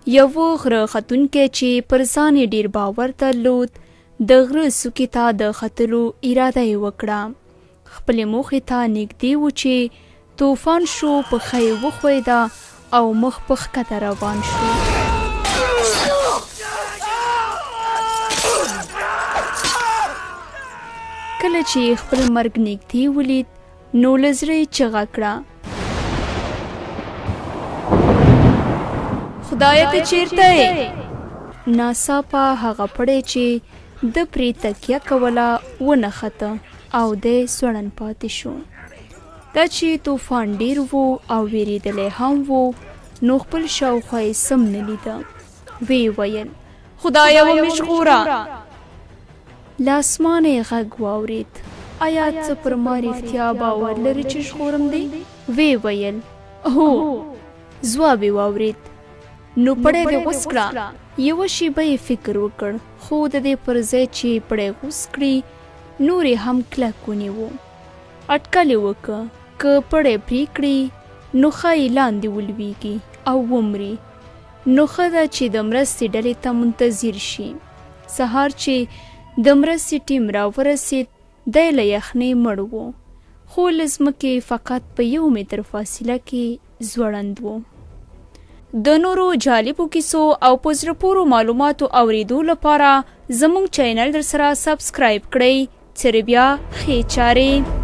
یوه غره ختونکی چې پر ځان یې ډېر باور درلود، د غره څوکې ته د ختلو اراده یې وکړه. خپلې موخې ته نږدې و چې توفان شو، پښه یې وښویده او مخ په ښکته روان شو. کله چې یې خپل مرګ نږدې ولید، نو له زړه یې چیغه کړه: خدایه ته چیرته یې؟ ناڅاپه هغه پړی چې ده پرې تکیه کوله ونښته او دی ځوړند پاتې شو. دا چې توفان ډیر و او ویریدلی هم و، نو خپل شاوخوا یې سم نه لیده. ویې ویل: خدایه ومې ژغوره! له اسمانه یې غږ واورېد: ایا ته پر ما رښتیا باور لرې چې ژغورم دې؟ ویې ویل: هو. ځواب یې واورېد: نو پړی دې غوڅ کړه. یوه شېبه یې فکر وکړ، خو د دې پر ځای چې پړی غوڅ کړي، نور یې هم کلک ونیو. اټکل یې وکړ، که پړی پرې کړي، نو ښایي لاندې ولوېږي او ومري، نو ښه ده چې د مرستې ډلې ته منتظر شي. سهار چې د مرستې ټیم راورسېد، دی له یخنۍ مړ و، خو له ځمکې فقط په یو متر فاصله کې ځوړند و. د نورو جالبو کیسو او په زړه پورو معلوماتو اوریدو لپاره زموږ چینل درسره سبسکرایب کړئ. تر بیا، ښې چارې.